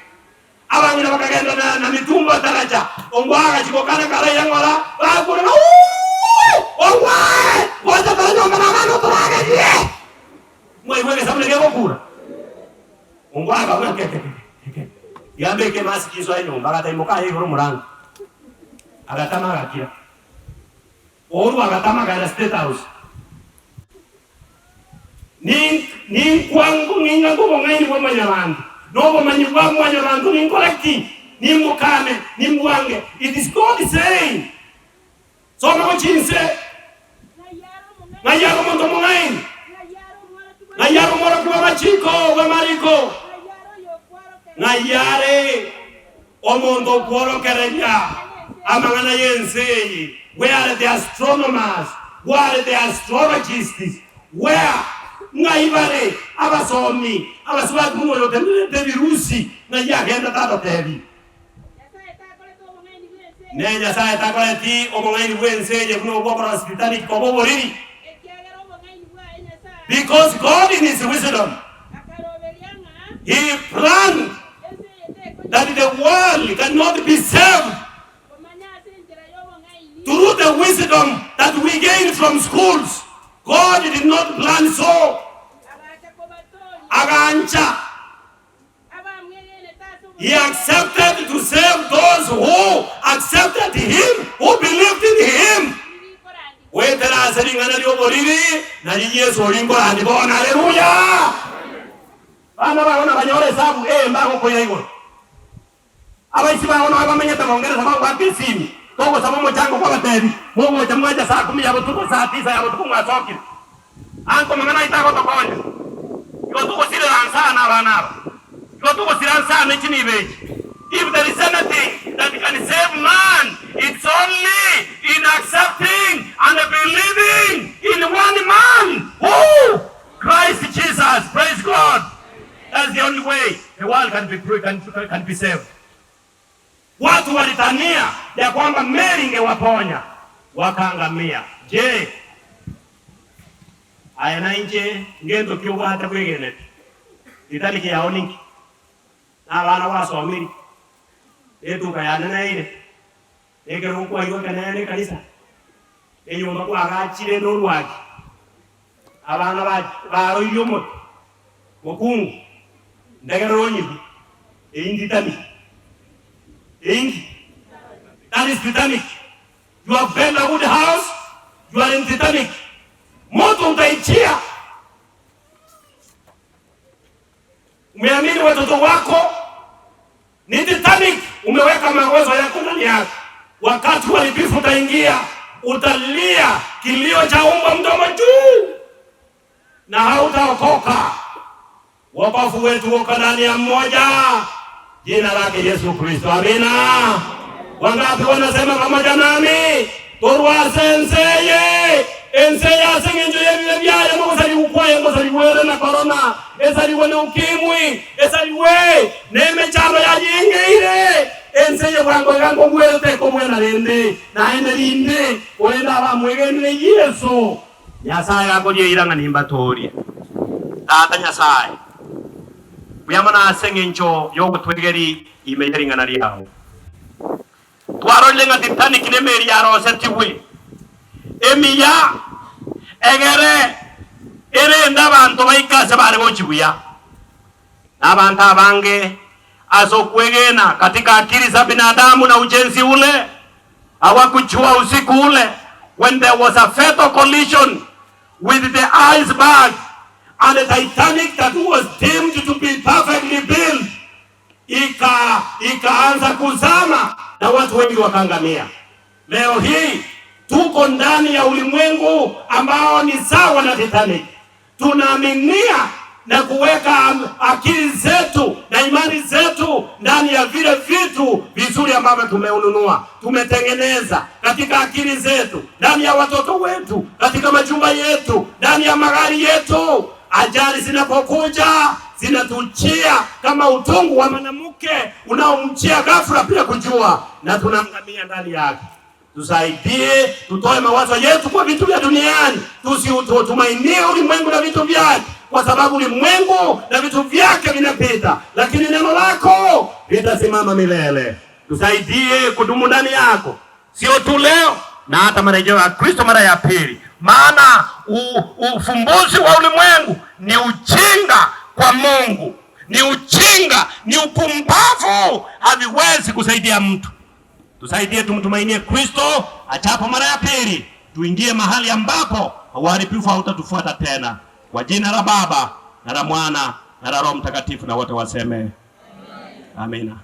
Abang'ina bakagenda na na mitumbo etaracha, ongwae agachia gokana karaira ng'ora, bakurera, Uuh! Ongwae! Gocha tore nyomba na abana otoragerie! Mwaigwa egesabu naki egokura? Ongwae akabuna ke ke ke ke ke, tiga mbeke emasiki nsoe nyomba, agataimoka aye igoro omorango, agatama agakira. Orwa agatama akaenda State House. Ninkwa ng'inga ng'obong'aini bwa mwanyabanto, na obomanyi bwa mwanyabanto ninkore ki? Nimbokane, nimbwange. It is God saying, Soma gochia inse, ng'ai are omonto omong'aini? Ng'ai are omworokia bw'amachiko bw'amariko? Ng'ai are Omonto okworokereria amang'ana y'ense eye, where are the astronomers, where are the astrologists, where, ng'ai bare abasomi, abasubati buna oyo otenerete ebirusi, ng'ai agenda tatotebi? Ne Nyasae takoreti obong'aini bw'ense eye buna obw'okorora Titanic koba oboriri, because God in his wisdom, he planned that the world cannot be saved through the wisdom that we gain from schools. God did not plan so. Agancha. He accepted. who accepted him, who believed in him. Goetera ase ring'ana ri'oboriri, nario Yeso oria nkorandi bono. Haleluya! Abana bao nabanyore esabu eye mbagokoira igoro. Abaisi bao nonya bamenyete Bongeresa bagoaka esimi, togosaba omochango kwabatebi, mogocha mwacha saa kumi ya botuko, saa tisa ya botuko mwasokire. Anko mang'ana aito agotokonya. Igo togosirera nsana abana aba. Igo togosira nsana chinibo echi. If there is anything that can save man, it's only in accepting and believing in one man, who? Christ Jesus. Praise God. That's the only way the world can be, can be saved. Watu walitania ya kwamba meli ingewaponya wakaangamia. Je, aye na inche ngento ki obwate bwegenete? Titanic yao ninki? Na abana gwasomirie? Etuka yane neire? Ekerogo kwaigwa ekenene ekanisa? Enyomba kwagachire norwaki? Abana baroirie omote mokungu, ndegerere onyigwe, eyio Titanic. Eyio That is Titanic. You have built a good house, you are in Titanic. Moto utaichia. Umeamini watoto wako ni Titanic, umeweka mawazo yako ndani yako. Wakati uharibifu utaingia, utalia kilio cha umbwa mdomo juu na hautaokoka. Wokovu wetu uko ndani ya mmoja, jina lake Yesu Kristo. Amina. Wangapi wanasema pamoja nami torwase enseye enseye ase eng'encho y'ebibe biaye mogosarigwa kwaye ngosarigwere na korona esarigwe na ukimwi esarigwe na emechando yayeng'eire ense eye bwango iga nkogwerete ekobwena rende naende rinde korende abamwegenire Yeso Nyasae akoria eira ng'a nimbatoorie. Tata Nyasae, mbuya mono ase engencho y'ogotwegeria ime ye ring'ana riao. Twarorire ng'a Titanic nemeri yarosetigwe emiya egere erende abanto baike ase bare gochia buya. Na abanto abange ase okwegena katika akili za binadamu na ujenzi ule hawakujua usiku ule when there was a fatal collision with the iceberg and the Titanic that was deemed to be perfectly built ika ikaanza kuzama na watu wengi wakaangamia. Leo hii tuko ndani ya ulimwengu ambao ni sawa na Titanic. Tunaaminia na kuweka akili zetu na imani zetu ndani ya vile vitu vizuri ambavyo tumeununua, tumetengeneza katika akili zetu, ndani ya watoto wetu, katika majumba yetu, ndani ya magari yetu. Ajali zinapokuja zinatuchia kama utungu wa mwanamke unaomchia ghafla bila kujua, na tunaangamia ndani yake. Tusaidie, tutoe mawazo yetu kwa vitu vya duniani, tusiutumainie ulimwengu na vitu vyake, kwa sababu ulimwengu na vitu vyake vinapita, lakini neno lako litasimama milele. Tusaidie kudumu ndani yako, sio tu leo na hata marejeo ya Kristo mara ya pili, maana ufumbuzi wa ulimwengu ni ujinga kwa Mungu, ni ujinga, ni upumbavu, haviwezi kusaidia mtu. Tusaidie tumtumainie Kristo achapo mara ya pili, tuingie mahali ambapo uharibifu hautatufuata tena. Kwa jina la Baba na la Mwana na la Roho Mtakatifu, na wote waseme amina.